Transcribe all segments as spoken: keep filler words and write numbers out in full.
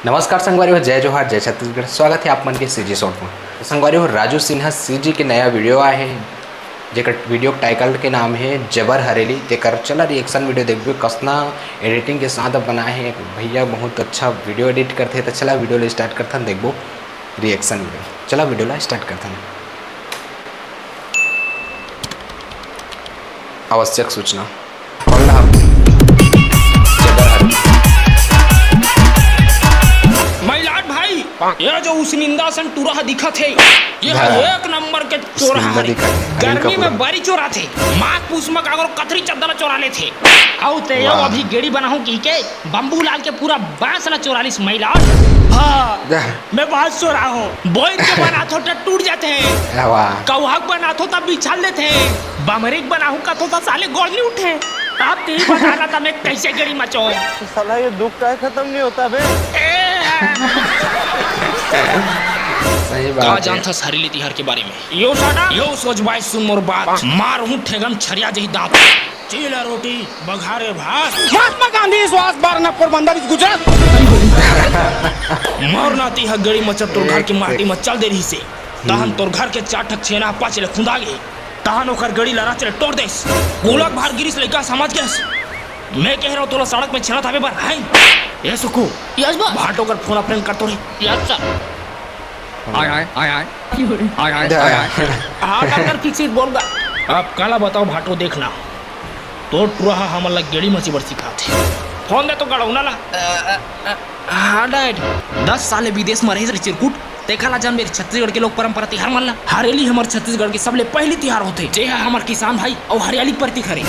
नमस्कार संगवारी हो, जय जोहार, जय छत्तीसगढ़। स्वागत हे आप मन के सीजी शॉर्ट में। तो संगवारी हो, राजू सिन्हा सीजी के नया वीडियो आए हे, जेकर वीडियो टाइटल के नाम हे जबर हरेली। तेकर चला रिएक्शन वीडियो देखबो, कसना एडिटिंग के साथ बनाए हे भैया, बहुत अच्छा वीडियो एडिट करथे। तो चला वीडियो ला स्टार्ट करथन, देखबो रिएक्शन वीडियो। चला वीडियो ला स्टार्ट करथन। आवश्यक सूचना। मइलाड भाई, ये जो उसनिंदा सन टुरा ह दिखत हे, ये ह हाँ। एक नंबर के चोरहा उसनिंदा हरे। दिखत हे, गर्मी में बरी चोराथे, माघ पूस म काकरो कथरी चद्दर ला चोरा लेथे। अउ ते यो वाह। अभी गेड़ी बनाहूं कहिके बम्बू लाल के पूरा बांस ला चोरा लिस मइलाड। हाँ। मैं बांस चोराहूं, बोइर के बनाथों त टूट जाथे। वाह। कौहक बनाथों त बिछल देथे, बमरी के बनाहूं कथों त साले गोड़ नइ उठे। अब तेही बता ना त मैं कइसे गेड़ी मचाहूं। तो साला ये दुख काहे खत्म नहीं होता बे? सही बात का हे। जानथस हरेली तिहार के बारे में? यो साला, यो सोच भाई सुन मोर बात, मारहूं ठेंगा म छरिया जही दांत। चीला रोटी, बघारे भात। महात्मा गांधी सुभाष बारह पोरबंदर गुजरात। मोर नाती ह गेड़ी मचत तोर घर के माटी म चल दे रहिसे, तहन तोर घर के चार ठक छेना पाछे ले खुंदा गे, तहन ओकर गेड़ी ला राचे ले टोर देस। गोलक भार गिरिस लइका समझ गेस। मैं कहे रहूं तोला सड़क में छेना थापे बर, हैं? ए सुखू, यस बा। भाटो कर फोन अ फ्रेंड कर तो रे। Yes sir. आय, आय, आय, आय। आय, आय, आय, आय। हाँ, डॉक्टर, ठीक से बोल गा। अब काला बताओ भाटो, देखना। तोर टुरा ह हमन ला गेड़ी मचे बर सिखाथे। फोन दे तो गड़ौना ला। अ, अ, अ, हाँ, डैड। दस साल ले विदेश म रहिस रे चिरकुट। तेखा ला जानबे रे, छत्तीसगढ़ के लोक परंपरा तिहार मन ला। हरेली हमर छत्तीसगढ़ के सबले पहिली तिहार होथे, जेहा हमर किसान भाई अउ हरियाली के प्रतीक हरे।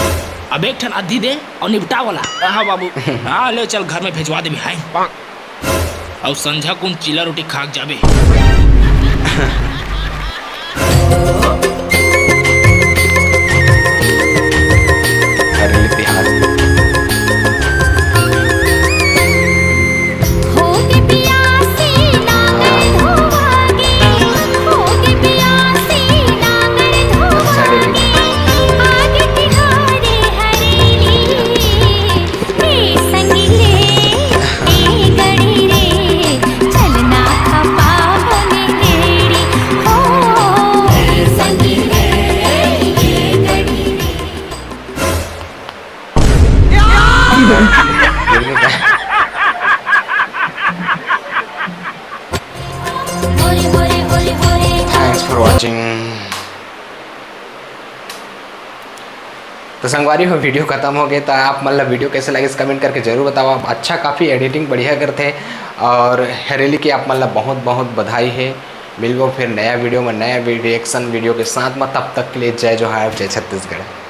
अब एक ठन अद्धी दे अउ निपटा वाला। हाँ बाबू। हाँ, ले चल, घर में भेजवा देबे, हाय। अउ संझा कुन चीला रोटी खा के जाबे। हरेली तिहार। होगे पियासी नांगर धोवागे, होगे पियासी नांगर धोवागे, आगे तिहारे हरेली। ए संगी रे, ए गड़ी रे, चलना खपा बने गेड़ी। ओ, ए संगी रे, ए गड़ी रे। Thanks for watching। तो संगवारी हो, वीडियो खत्म हो गए। तो आप मन ला वीडियो कैसे लगे, कमेंट करके जरूर बताओ। आप अच्छा, काफ़ी एडिटिंग बढ़िया करते हैं और हरेली की आप मन ला बहुत बहुत बधाई है। मिलबो फिर नया वीडियो में, नया रिएक्शन वीडियो के साथ में। तब तक के लिए जय जोहार, जय छत्तीसगढ़।